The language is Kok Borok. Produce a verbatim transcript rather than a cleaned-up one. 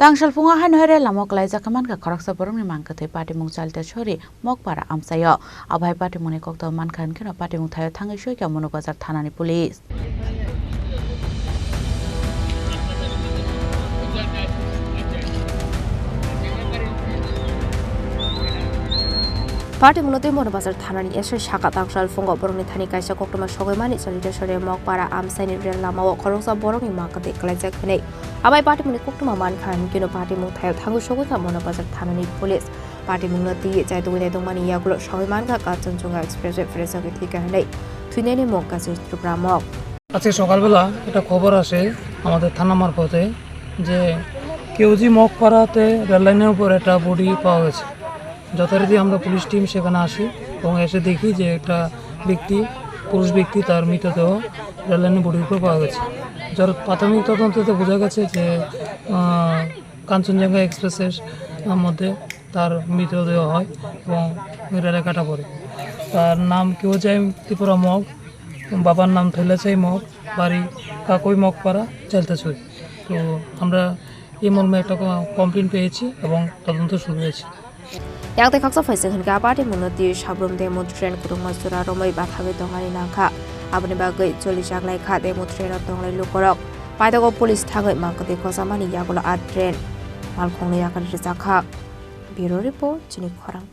Tangsalphungo haino hai rel lamao kwlaijak khe mankha khoroksa borokni mang kwthwi patimung Chaltasori Mokpara amchaio. Abo hai patimungni kokdao mankha hwnkhe no patimung thaio thangwi soikha Mono Bazar thanani police. Patimungno tei Mono Bazar thanani S I saka tangsalphungo borokni thani kaisa koktwma sogwi mani Chaltasori Mokpara amchaini rel lamao khoroksa borokni mang kwthwi kwlaijak hwnwi. Abai patimungni koktwma mankha hwnkhe no patimung thaio thangwi sogwi kha Mono Bazar thanani police. Patimungno twi chai tugwi naitongmani yagulo sogwi mankha Kanchanjunga Expressway phrechogwi thwikha hwnwi thwinani mung Kajir Tripura mok. আজকে সকালবেলা একটা খবর আসে আমাদের থানা মারফতে যে কেওজি মগপাড়াতে রেললাইনের উপর একটা বডি পাওয়া গেছে। যথারীতি আমরা পুলিশ টিম সেখানে আসি এবং এসে দেখি যে একটা ব্যক্তি, পুরুষ ব্যক্তি, তার মৃতদেহ রেললাইনের বডির উপর পাওয়া গেছে। যার প্রাথমিক তদন্তে বোঝা গেছে যে, আহ, কাঞ্চনজঙ্ঘা এক্সপ্রেসের মধ্যে তার মৃতদেহ হয় এবং রেলে কাটা পড়ে। তার নাম কেওজাই ত্রিপুরা মগ, বাবার নাম থৈলাচাই মগ, বাড়ি কাকই মগপাড়া, চালতাছড়ি। তো আমরা এই মর্মে একটা ক-, কমপ্লেন পেয়েছি এবং তদন্ত শুরু হয়েছে। Yang tei khaksa phaising hwnkhe a patimungno twi sabrum demo train kwrwngma jora romwi bathagwi tongmani nangkha. Aboni bagwi cholijaknai kha demo traino tongnai lukurok. Paithago police thangwi mang kwtwi kochapmani yagulo a train malkhungno yakari rwjakha. Bureau Report, Chini Khorang.